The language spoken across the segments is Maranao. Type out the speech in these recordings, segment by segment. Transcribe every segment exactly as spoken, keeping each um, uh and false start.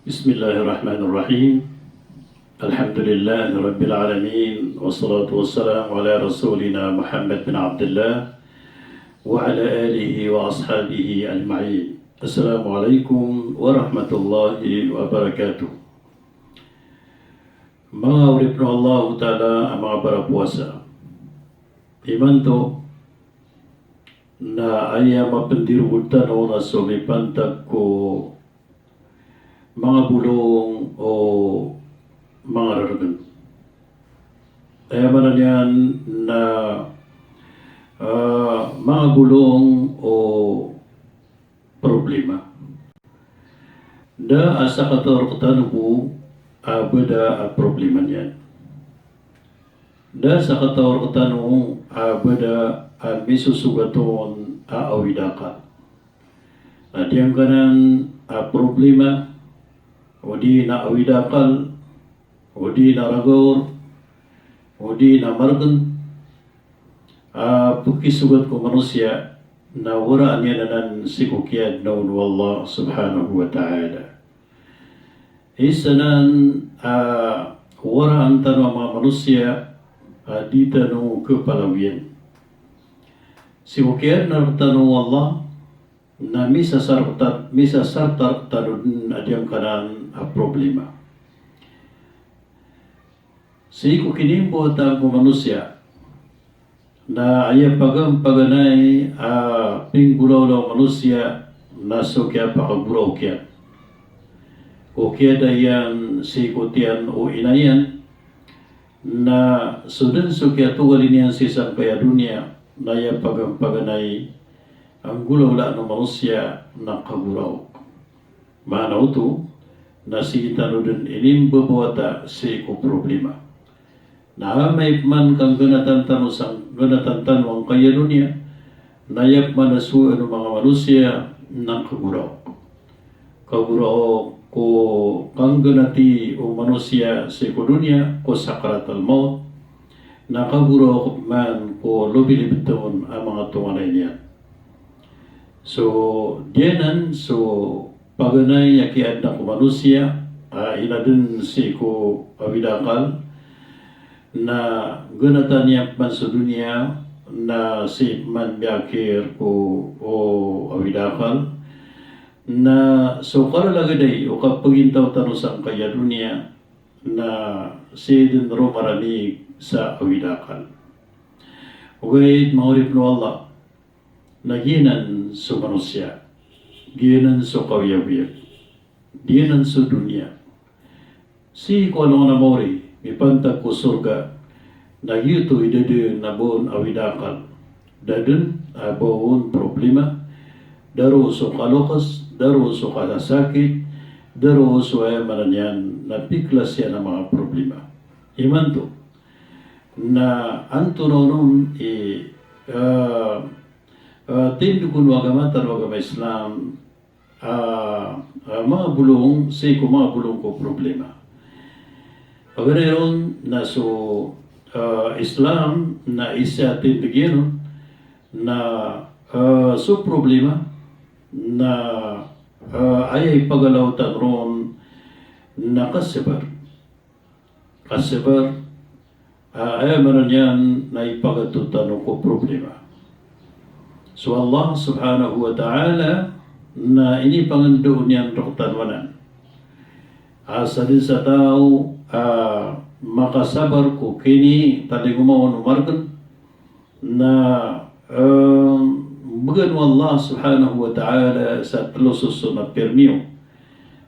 بسم الله الرحمن الرحيم. الحمد لله رب العالمين، والصلاة والسلام على رسولنا محمد بن عبد الله وعلى آله وأصحابه أجمعين. السلام عليكم ورحمة الله وبركاته. Manga oripn o Allahu Ta'ala a manga barapowasa. Imanto na aya mapndirogod tano na so mipantag ko manga bolong o manga rargn. Aya maana niyan na, ah, manga bolong o problema. Da a sakataw rktano bo a bda a problema niyan. Da a sakataw rktano a bda a misosogat on a awid a akal. Na giyangkanan a problema, odi na awid a akal, odi na ragor, odi na margn, a pkisogat ko manosiya na waraan iyan anan sii ko kiyaadna on o Allah subhanahu wa ta'ala. Isa nan a waraan tano a manga manosiya a di tano khapalawiyan. Sii ko kiyaadna rktano o Allah, na misasar-, misasarta rktano dn a giyangkanan a problema. Sii ko kinimbawataan ko manosiya, na aya paganay a pinggolawla o manosiya na so kiyapakagoraok iyan. O kiyada iyan sii ko tiyan o ina iyan, na so dn so kiyatogalin iyan sii sangkaya doniya, na aya paganay a nggolawlaan o manosiya na kagoraok. Maana oto na sii tano dn inimbabawata sii ko problema. Na amay pman kanggnatan tano sa, kanggnatan tano angkaya doniya, na aya pman a sowaan o manga manosiya na kagoraok. Kagoraok ko kanggnati o manosiya sii ko doniya ko sakaratal mawt, na kagoraok pman ko lobilibtn a manga tonganay niyan. So, giyanan so paganay a kiyaadna ko manosiya a ina dn sii ko awid a akal, na ggnatan iyan pman so doniya, na sii pman miyakir ko o awid a akal, na so kalalagadai o kapagintaw tano sangkaya doniya, na sii dn roo maramig sa awid a akal. Ogaid manga oripn o Allah, na giyanan so manosiya, giyanan so kaoyagoyag, giyanan so doniya. Sii ko alongan a maori, mipantag ko sorga, na giyoto i da dn a ba on awid a akal, da dn a ba on problema, da roo so kaloks, da roo so kasasakit, da roo so aya maana niyan na piklas iyan a manga problema. Imanto na antonaa onon i, ah, ah, tindg on o agama tano a agama Islam, ah, ah, manga bolong sii ko manga bolong ko problema. Paganay ron na so, ah, Islam na isa a tindg iyan on na, ah, so problema na, ah, aya ipagalaw tano ron na kasabar. Kasabar, ah, aya maana niyan na ipagatot tano ko problema. So Allah subhanahu wa ta'ala na inipangndao niyan rktano anan a sadn sa taw a makasabar ko kinitalingoma on o margn, na, em, bgan o Allah subhanahu wa ta'ala sa tlo soson a pirmiyo.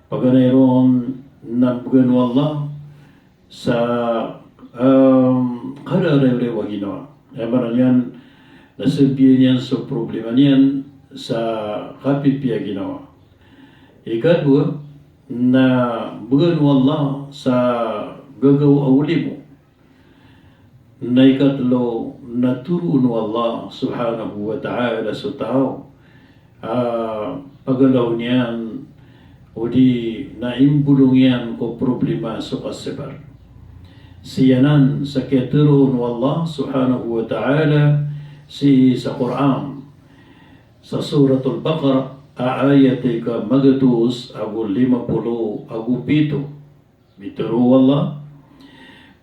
Paganay ron na bgan o Allah sa, em, kararerew a ginawa. Aya maana niyan na sabiyan iyan so problema niyan sa kapipiya a ginawa. Ikadowa na bgan o Allah sa gagaw a olimo. Na ikatlo na toroon o Allah subhanahu wa ta'ala so taw a pagalaw niyan odi na imbolong iyan ko problema so kasabar. Sii anan sa kiyatoroon o Allah subhanahu wa ta'ala sii sa Qur'an. Sa Suratul Baqarah, a ayat a ika magatos ago lima polo ago pito. Pitharo o Allah: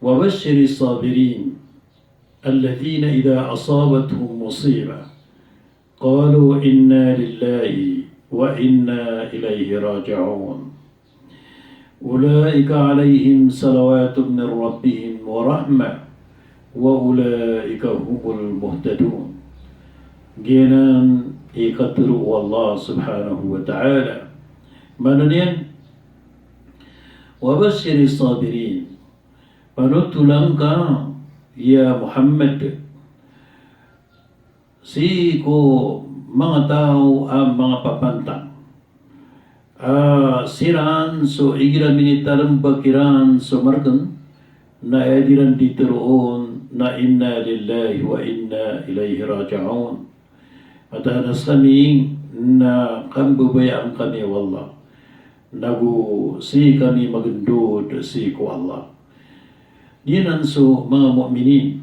"Wa bashshiris sabirin, alladhina idha asabathum musibah, qalu inna lillahi wa inna ilayhi raji'un. Ulaika alayhim salawatun min rabbihim wa rahmah, wa ulaika humul muhtadun." Giyanan i katharo o Allah subhanahu wa ta'ala. Maana niyan, "Wa bashshiris sabirin." Panotolan ka, ya Muhammad, sii ko manga taw a manga papantang a siran so igira minitalmbak iran so margn, na aya dii ran di tharoon na inna lillahi wa inna ilayhi raji'un. Mataan a skami na kambabayaan kami o Allah, nago sii kami magndod sii ko Allah. Giyanan so manga mu'minin.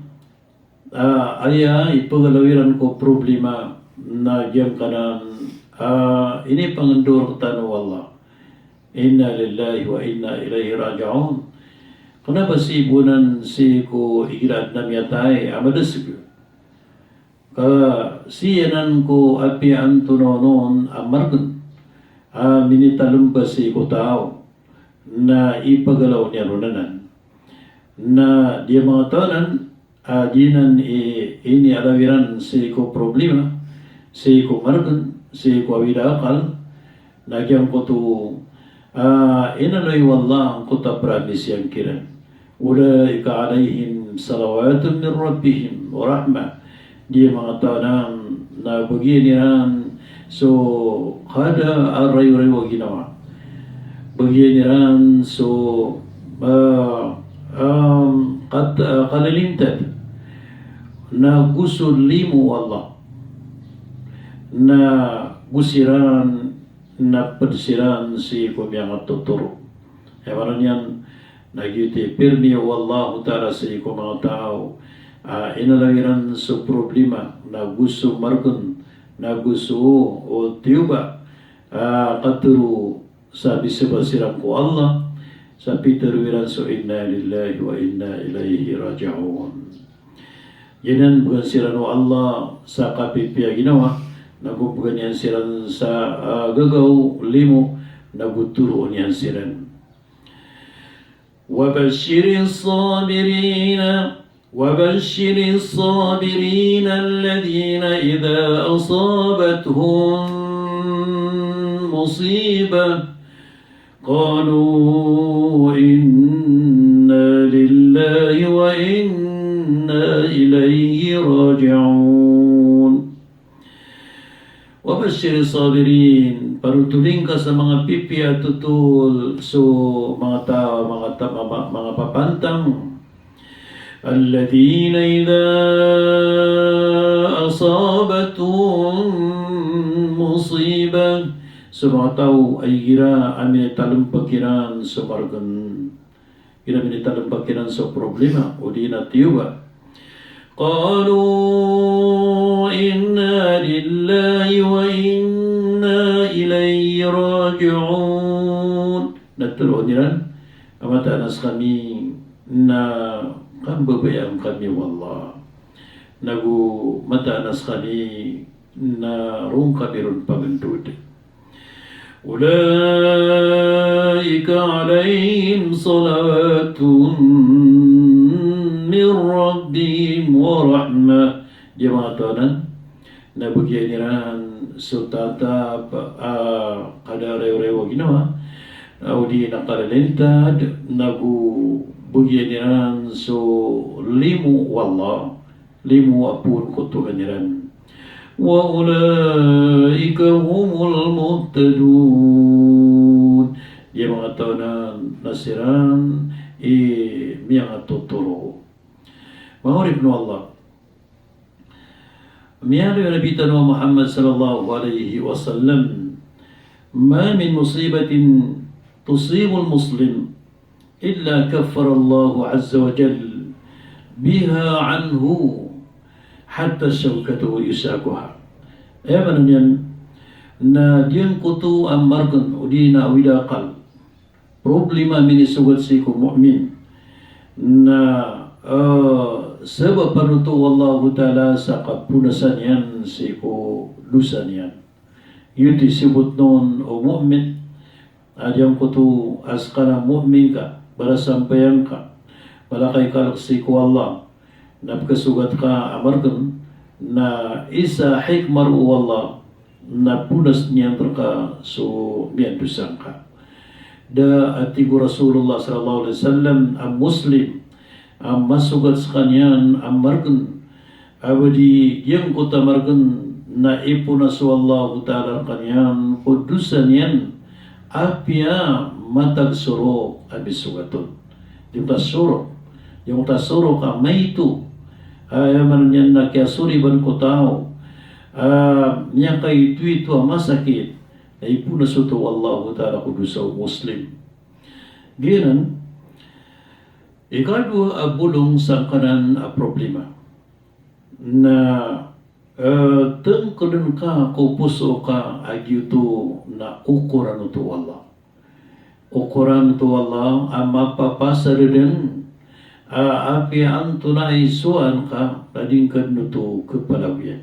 Ah, aya ipagalaw iran ko problema na giyangkanan, ah, inipangndao rktano o Allah. Inna lillahi wa inna ilayhi raji'un. Kna ba sii bo anan sii ko igira adn a miyatay a madasg. Ka sii anan ko apiya antonaa on a margn a minitalmbak sii ko taw na ipagalaw niyan on anan. Na di a manga taw anan a giyanan i, inialaw iran sii ko problema, sii ko margn, sii ko awida akal, na giyangkoto a inaloy o Allah angkoto a promise iyan kiran. Ulaika alayhim salawatun min rabbihim wa rahmah. Di a manga taw anan na bagian iran so kada a rayorayo a ginawa. Bagian iran so, ah, um, kat-, ah, kalilintad na go so limo o Allah. Na go siran na pd siran sii ko miyangatotoro. Aya maana niyan na giyoto i pirmi o Allahu Ta'ala sii ko manga taw a inalaw iran so problema, na go so margn, na go so, o, tiyoba, a, katharo sa bisaba siran ko Allah, sa pitharo iran so inna lillahi wa inna ilayhi raji'un. Giyanan bgan siran o Allah sa kapipiya a ginawa, nago bgan iyan siran sa, ah, gagaw limo, nago toroon iyan siran. Wa bashshiris sabirina, wa bashshiris sabirina alladhina idha asabathum musibah qalu inna lillahi wa inna ilayhi raji'un. Wa bashshiris sabirin, panotoli ngka sa manga pipiya a totol so manga taw, manga ta-, manga, manga papantang. Alladhina idha asabathum musibah, so manga taw a igira a minitalmbak iran so margn, igira minitalmbak iran so problema odi na tiyoba, qalu inna lillahi wa inna ilayhi raji'un. Na tharoon iran a mataan a skami na kambabayaan kami o Allah. Nago mataan a skami na roo kami ron pagndod. Ulaika alayhim salawatun min rabbihim wa rahmah. Di a manga taw anan na bagian iran so tatap a kada a rayorayo a ginawa, odi na kalilintad, nago bagian iran so limo o Allah, limo a poon ko Tuhan iran. Wa ulaika humul muhtadun. Di a manga taw anan na siran i miyangatotoro. Manga oripn o Allah. Miyaaloy o Nabi tano a Muhammad sallallahu alayhi wasallam, ma min musibatin tusibul muslim illa kaffarallahu azza wa jalla biha anhu hatta shawkatahu yushakuha. Aya maana niyan Na giyangkoto a margen odi na awida akal, problema a minisogat sii ko mu'min, na, eh, sabapan oto o Allahu Ta'ala sa kaponasan iyan sii ko dosa niyan. Giyoto i sibotn on o mu'min, a giyangkoto a seka na mu'min ka, barasambayang ka, malakay ka sii ko Allah, na pekesogat ka a margen, na isa a hikmah o Allah, na ponas iyan reka so miyandosa ngka. Da a tig o Rasulullah sallallahu alaihi wasallam a Muslim a masogat sekaniyan a margen, a ba di giyangkoto a margen na iponas o Allahu Ta'ala rekaniyan ko dosa niyan, apiya matag sorok a misogat on. Giyangkoto a sorok, giyangkoto a sorok a maito, a, aya maana niyan na kiyasoriban ko taw, a, miyakaitoito a masakit, na iponas oto o Allahu Ta'ala ko dosa o Muslim. Giyanan, ikadowa a bolong sangkanan a problema. Na, eh, tengkeden ka ko poso ka a giyoto na okoran oto o Allah. Okoran oto o Allah a mapapasad den a apiya antonaa i sowaan ka na di ngka den oto kepalagoyan.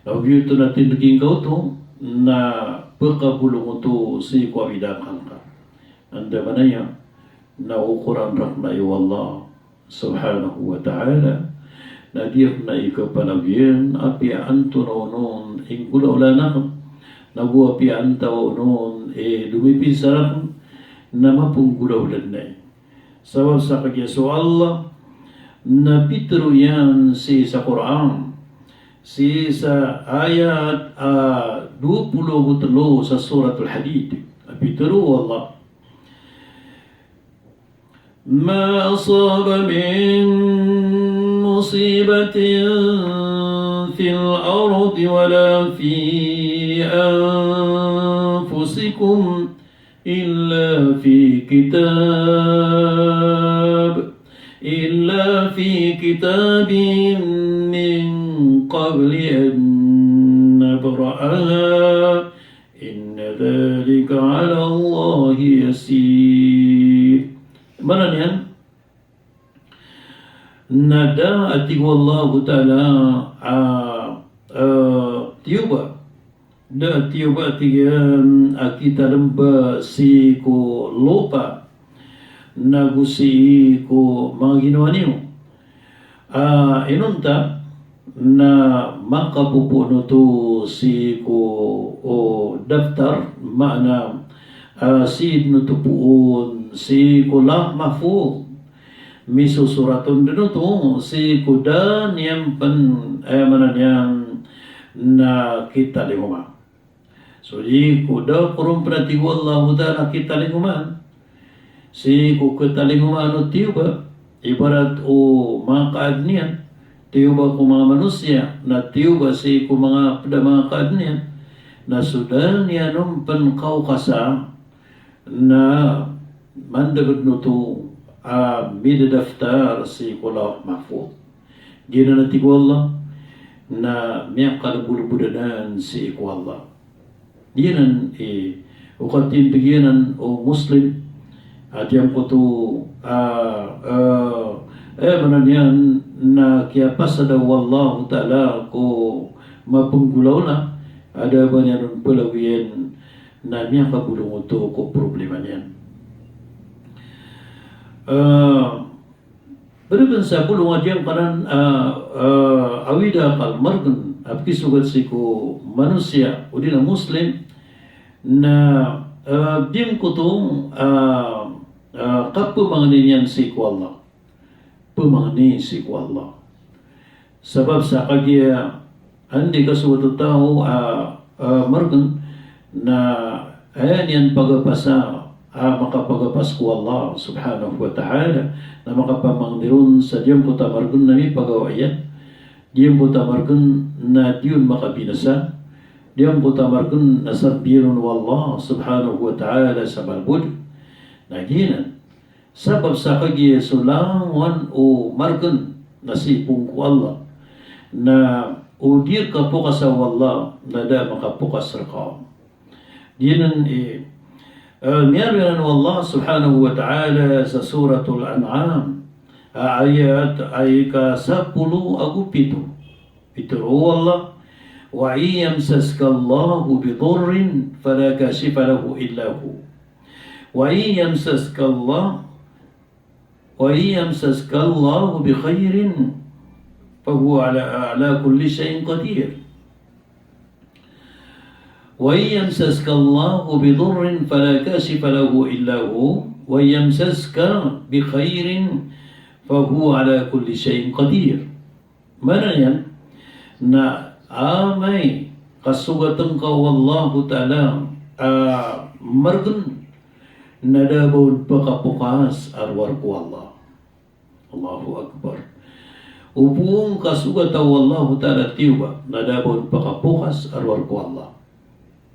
Na o giyoto na tindegi ngka oto na pekabolong oto sii ko awida akal ka. Andamanaya na okoran rek na iyo Allah Subhanahu wa Ta'ala, na di rek na i kepalagoyan apiya antonaa onon i nggolawlaan aken, nago apiya antonaa onon i lomipinsa raken, na mapenggolawalan na i. Sabap sa kagiya so Allah na pitero iyan sii sa Qur'an, sii sa ayat a dowa polo ago telo sa Suratul Hadid. A pitero o Allah, ما أصاب من مصيبة في الأرض ولا في أنفسكم إلا في كتاب، إلا في كتاب من قبل أن نبرأها إن ذلك على الله يسير. Maana niyan, na da a tig o Allahu Ta'ala a, a, tiyoba, da a tiyoba a tig iyan a kitalemba sii ko lopa, nago sii ko manga ginawa niyo. A, inonta na makapopoon oto sii ko, o, daftar, maana, a, sii den oto poon sii ko Lawh Mahfuz. Misosorat on den oto sii ko da niyan pen, aya maana niyan na kitalingoma. So di ko da ko ron pen a tig o Allahu Ta'ala kitalingomaan. Sii ko kitalingomaan o tiyoba, ibarat o manga kaadn iyan, tiyoba ko manga manosiya, na tiyoba sii ko manga ped a manga kaadn iyan, na so da niyan on pen kaokasa, na mandebed oto a midadaftar sii ko Lawh Mahfuz. Giyanan a tig o Allah, na miyakalebodebod anan sii ko Allah. Giyanan i, o katindeg iyanan o Muslim, a giyangkoto, a, a, aya maana niyan na kiyapasada o Allahu Ta'ala ko mapenggolawla, a da ba niyan on pelagoyan na miyakabolong oto ko problema niyan. A, Beripen sa bolong a giyangkanan, a, a, awida akal margen a pekisogat sii ko manosiya, odi na Muslim, na, a, giyangkoto, a, a, kapemangni niyan sii ko Allah. Pemangni sii ko Allah. Sabap sa kagiya anda i kasogat o taw a, a, margen na aya niyan pagapasa a makapagapas ko Allah Subhanahu wa Ta'ala, na makapamangni ron sa giyangkoto a margen na mipagawa iyan, giyangkoto a margen na di on makabinasa, giyangkoto a margen na sambiyan on o Allah Subhanahu wa Ta'ala sa malbod. Na giyanan, sabap sa kagiya so langon o margen na sii pn ko Allah. Na o di rka pokasa o Allah, na da a makapokas rka. Giyanan i, eh, miyaaloy anan o Allah subhanahu wa ta'ala sa Suratul An'am, a ayat a ika sapolo ago pito. Pitharo o Allah, "Wa in yamsaska Allahu bidurrin fala kashifa lahu illa hu. Wa in yamsaska Allah, wa in yamsaska Allahu bi khairin fahuwa ala, ala kulli shay'in qadir. Wa in yamsaska Allahu bidurrin fala kashifa lahu illa hu, wa in yamsaska bi khairin fahuwa ala kulli shay'in qadir." Maana niyan na amay ka sogat ngka o Allahu Ta'ala a margn, na da a ba on pkapokas a rowar ko Allah. Allahu Akbar. O ba ngka sogata o Allahu Ta'ala tiyoba, na da a ba on pkapokas a rowar ko Allah.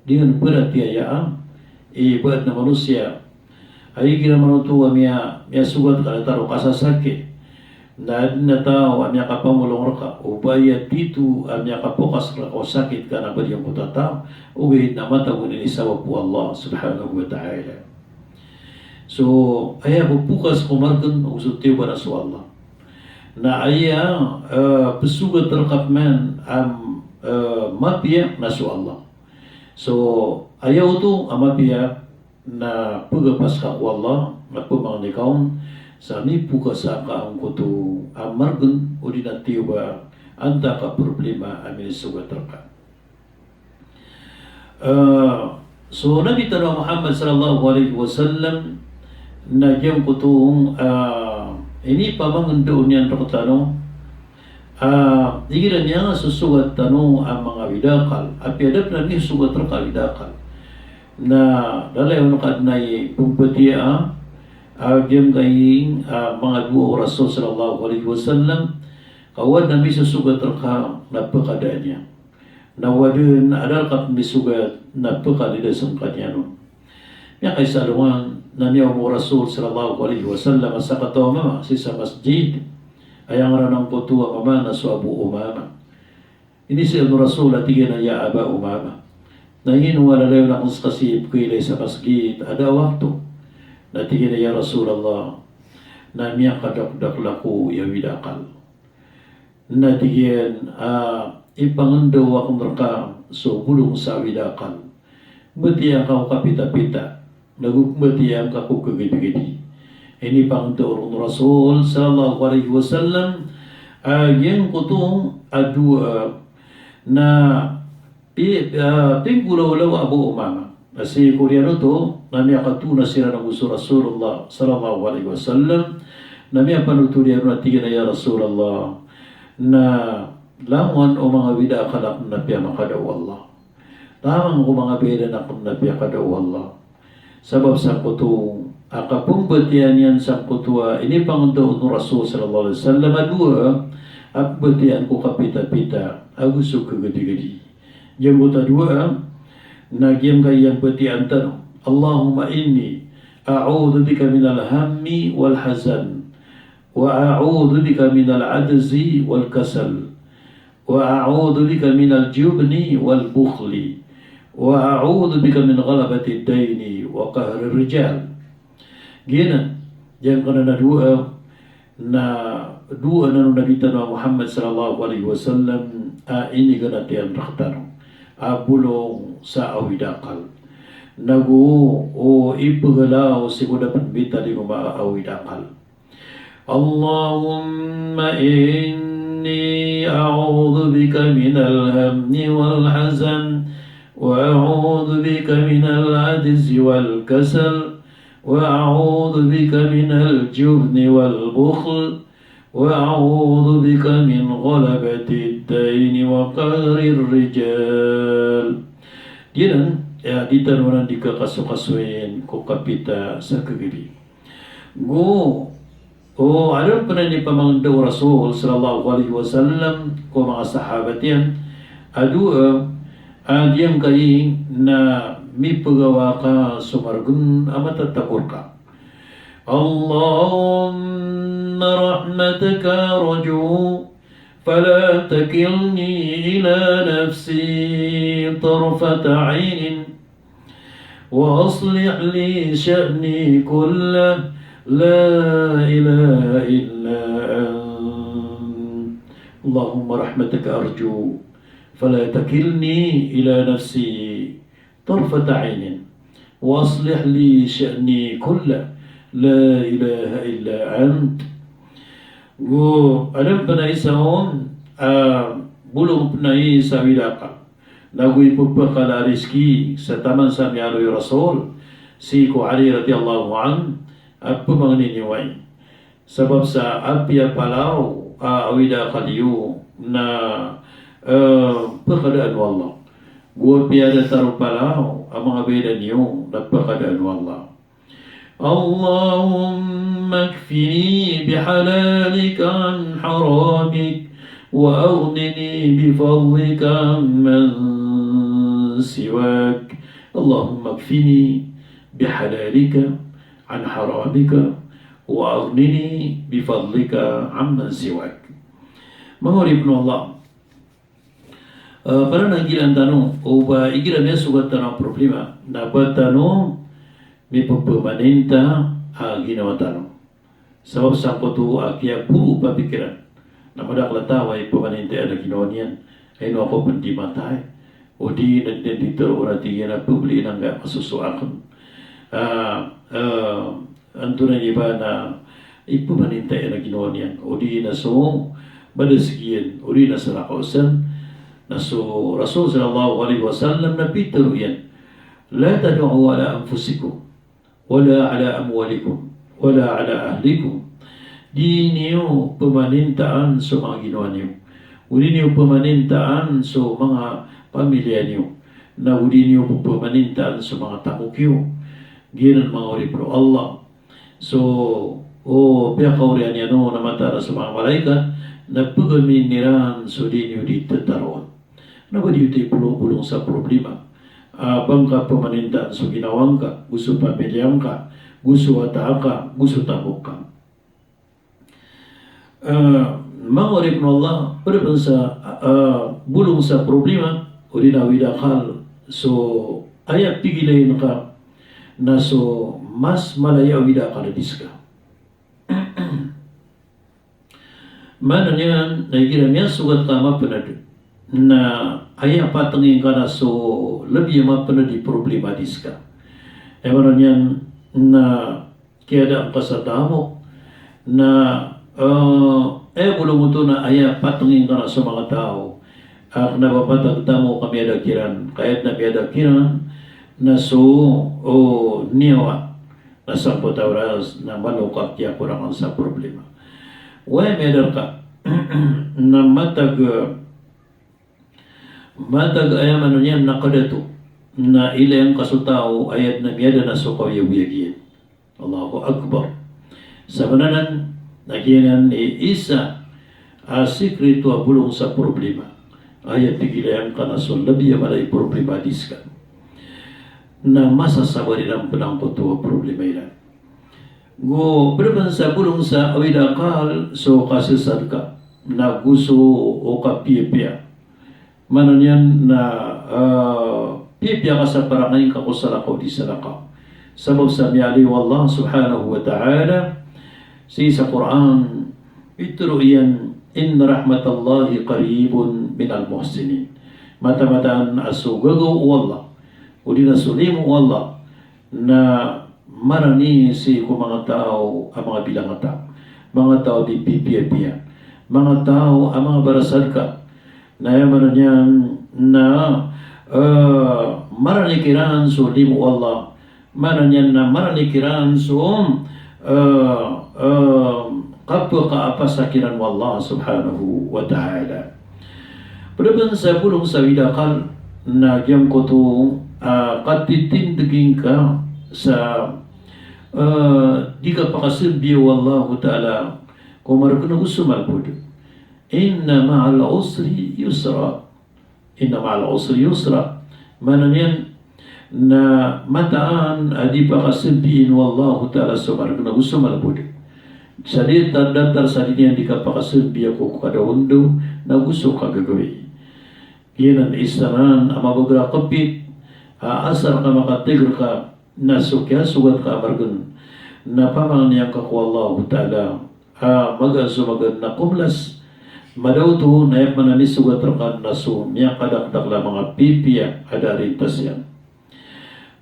Di niyan paratiyayaan i ba adn a manosiya a igira manoto a miya, miyasogat ka na taro ka sa sakit, na adn a taw a miyakapamolong rka, o ba aya tito a miyakapokas rka o sakit ka na ba giyangkoto a taw, ogaid na matago niyan i sabap o Allah subhanahu wa ta'ala. So aya bo pokas ko margn o so tiyoba na so Allah. Na aya, eh, psogat rka pman a, eh, mapiya na so Allah. So aya oto a mapiya na pgapas ka ko Allah, na pmangni ka on sa mipokasa ka angkoto a margn odi na tiyoba antaa ka problema a minisogat rka. Eh, so Nabi tano a Muhammad sallallahu alaihi wasallam na giyangkoto, eh, inipamangndao niyan rktano, ah, igira miyasosogat tano a manga awid a akal, apiya da pn a misosogat rka a awid a akal, na lalayon ka dn a ipmbatiyaa a giyangkai a manga dowa o Rasul sallallahu alaihi wasallam, ka o adn a misosogat rka na pkadaan iyan. Na o adn a da rka pn misogat na pkalidas ngka niyan on. Miyakaisa alongan na miyaoma o Rasul sallallahu alaihi wasallam a sakataw a mama sii sa masjid. Aya ngaran angkoto a mama na so Abu Umama. Iniza on o Rasul a tig iyan a, "Ya Aba Umama, na ino a lalayon akn ska sii pkhailay sa masjid a da a wakto?" Na tig iyan a, "Ya Rasulullah, na miyakadakdakl ako i awid a akal." Na tig iyan a, "Ipangndao akn rka so bolong sa awid a akal. Mbatiyaan ka ko kapitapita, nago mbatiyaan ka ko khagadgadi." Inipangndao ron o Rasul sallallahu alaihi wasallam a giyangkoto a dowa na pi-, ah, pinggolawla o Abu Umama. Na sii ko oriyan oto na miyakatoon siran ago so Rasulullah sallallahu alaihi wasallam, na miyapanotol iyan on a tig iyan a, "Ya Rasulullah, na langon o manga awid a akal akn na piyamakada o Allah. Langon ko manga bayadan akn na piyakada o Allah." Sabap sangkoto a kapmbatiyaa niyan sangkoto a inipangndao o Rasul sallallahu alaihi wasallam a dowa a pmbatiyaan ko kapitapita ago so khagadgadi. Giyangkoto a dowa na giyangkai a mbatiyaan tano: "Allahumma inni a'udhu bika minal hammi wal hazan, wa a'udhu bika minal ajzi wal kasal, wa a'udhu bika minal jubni wal bukhli, wa a'udhu bika min ghalabatid daini wa qahrir rijal." Giyanan, giyangkanan a dowa na dowa anan o Nabi tano a Muhammad sallallahu alaihi wasallam a iniganat iyan rktano a bolong sa awid a akal. Nago o ipgalaw sii ko da pn mitalingoma a awid a akal. اللهم إني أعوذ بك من الهم والحزن، وأعوذ بك من العجز والكسل، وأعوذ بك من الجبن والبخل، وأعوذ بك من غلبة الدين وقهر الرجال. Giyanan, aya di tano anan di kakasokasoyin ko kapita sa khagadgadi. Go, o, adn pn a inipamangndao o Rasul sallallahu alaihi wasallam ko manga sahabat iyan a dowa a giyangkai na mipagawa ka so margn a matatago rka. اللهم رحمتك أرجو فلا تكلني إلى نفسي طرفة عين وأصلح لي شأني كله لا إله إلا أنت. اللهم رحمتك أرجو فلا تكلني إلى نفسي طرفة عين وأصلح لي شأني كله لا إله إلا أنت. Go, adn pn a isa on, a, bolong pn a isa a awid a akal. Na go ipphakala a rizki sa taman sa miyaaloy o Rasul, sii ko Ali radiyallahu anhu, a pmangni niyo ai. Sabap sa apiya palaw a awid a akal iyo na, eh, pkadaan o Allah. Go apiya datar o palaw a manga bayadan iyo na pkadaan o Allah. اللهم اكفني بحلالك عن حرامك وأغنني بفضلك عمن سواك. اللهم اكفني بحلالك عن حرامك وأغنني بفضلك عمن سواك. Manga oripn o Allah. Eh, para na igira tano, o ba igira miyasogat tano a problema, na ba tano mippamaninta a ginawa tano. Sabap sangkoto a kiyaporo o papikiran. Na madakl a taw a ipamaninta iyan a ginawa niyan. Ay, ino ako pn di matay. O di na, di, di tharoon a tig iyan a pmbli iyan angkaya masoso akn. Ah, ah, antonaa i ba na ipamaninta iyan a ginawa niyan. O di na so madasg iyan, o di na salakaw san. Na so Rasul sallallahu alaihi wasallam na pitharo iyan, لا تدعوا على أنفسكم ولا على أموالكم ولا على أهلكم. Di niyo pamanintaan so manga ginawa niyo. O di niyo pamanintaan so manga pamilya niyo. Na o di niyo pamanintaan so manga tamok iyo. Giyanan manga oripn o Allah. So, o piyakaoriyan iyan on a mataan a so manga malaikat, na pagamin iran so di niyo di tataroon. Na ba di oto i bolong, bolong sa problema. Ah, ba ngka pamanintaan so ginawa ngka, go so pamilya ngka, go so wata aka, go so tamok ka. Ah, manga oripn o Allah, pd pn sa, ah, bolong sa problema, o di na awid a akal, so aya pigilayin ka, na so mas mala i awid a akal a di ska. Maana niyan na igira miyasogat ka a mapnd, na aya patngi ngka na so lbi a mapnd i problema a di ska. Aya maana niyan na kiyadaan ka sa tamok, na, eh, aya bolong oto na aya patngi ngka na so manga taw a kna ba matag tamok a miyada kiran, ka aya dn a miyada kiran na so, o, niyawa. Na sangkoto a oras na malo ka kiyakorangan sa problema. Oway, miyada rka na matag, matag aya maana niyan na kadato, na ilay angka so taw a aya dn a miyada na so kaoyagoyag iyan. Allahu Akbar. Sabanan na giyanan i isa a sikreto a bolong sa problema. Aya pigilayin ka na so lbi a mala i problema a di ska. Na masasabar iran pn angkoto a problema iran. Go pd pn sa bolong sa awid a akal so kasasadka, na go so o kapiyapiya. Maana niyan na, eh, piyapiya ka sa parangay ngka ko salakaw di salakaw. Sabap sa miyaaloy o Allah subhanahu wa ta'ala sii sa Qur'an, pitharo iyan, إن رحمة الله قريب من المحسنين. Mataan-mataan a so gagaw o Allah, o di na so limo o Allah, na marani sii ko manga taw a manga bilangataw, manga taw a di pipiyapiya, manga taw a manga barasadka. Na aya maana niyan na, eh, marani kiran so limo o Allah, maana niyan na marani kiran so, eh, eh, kapkhaapasa kiran o Allah subhanahu wa ta'ala. Pd pn sa bolong sa awid a akal na giyangkoto a katitindgi ngka sa, eh, di kapakasambiya o Allahu Ta'ala ko margn ago so malbod. إن مع العسر يسرا. إن مع العسر يسرا. Maana niyan na mataan a di pakasambiin o Allahu Ta'ala so margn ago so malbod. Sa di ta-, datar sa di niyan di kapakasambiya ko kadaondaw, na go so kagagawii. Giyanan isa nan a mabagra a kapit a asar ka makatig rka na so kiyasogat ka a margn na pamangniyan ka ko Allahu Ta'ala a magaan so magaan na komlas. Madaw oto na aya pman a misogat rka na so miyakadakdakl a manga pipiya a da a rintas iyan.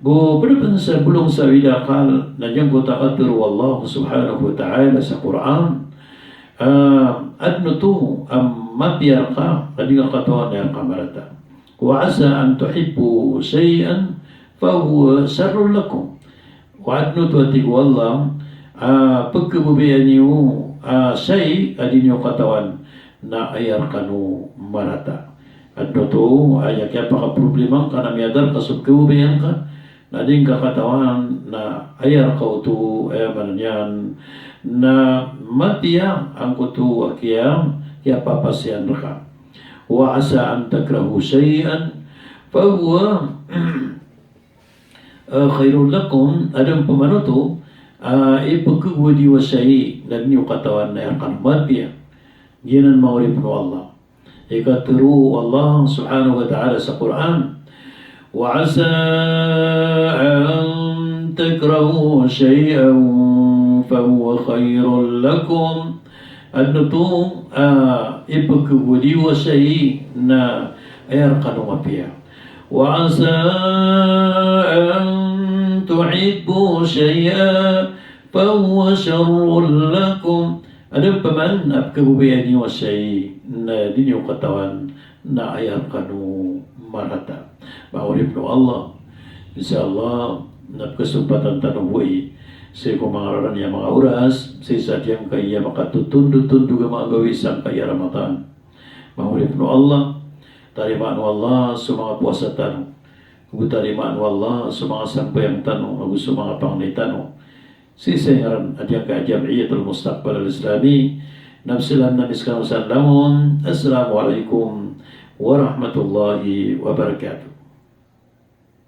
Go pd pn sa bolong sa awid a akal na giyangkoto a katharo o Allah subhanahu wa ta'ala sa Qur'an, ah, adn oto a mapiya rka na di ngka katawan a aya rka marata. Wa asa an tuhibbu shay'an fa huwa sharrun lakum. Wa adn oto a tig o Allah a pkhababayaan iyo a shay a di niyo katawan na aya rkano marata. Adn oto a aya kiyapakaproblema ngka na miyada rka so pkhababayaan ka na di ngka katawan na aya rka oto, aya maana niyan na mapiya angkoto a kiya, kiyapapasiyan rka. Wa asa an takrahu shay'an fa huwa, eh, khairun lakum. Adn pman oto a ipkhagowad iyo a shay na di niyo katawan na aya rkano mapiya. Giyanan manga oripn o Allah i katharo o Allah subhanahu wa ta'ala sa Qur'an. Wa asa an takrahu shay'an fa huwa khairun lakum. Adn oto a ipkhagowad iyo a shay na aya rkano mapiya. Wa asa an tuhibbu shay'an fa huwa sharrun lakum. Adn pman a pkhababayaan iyo a shay na di niyo katawan na aya rkano marata. Manga oripn o Allah, insha Allah na pkhasompatan tano bo i sii ko manga rarani a manga oras sii sa giyangkaya makatotondotondog a manga gawii sangkaya Ramadan. Manga oripn o Allah, tarimaan o Allah so manga powasa tano, ago tarimaan o Allah so manga sambayang tano, ago so manga pangni tano. Sii sa ngaran a giyangkaya Jam'iyatul Mustaqbal Al-Islami, na pzalam ami skano sa langon. Assalamu alaikum warahmatullahi wabarakatuh.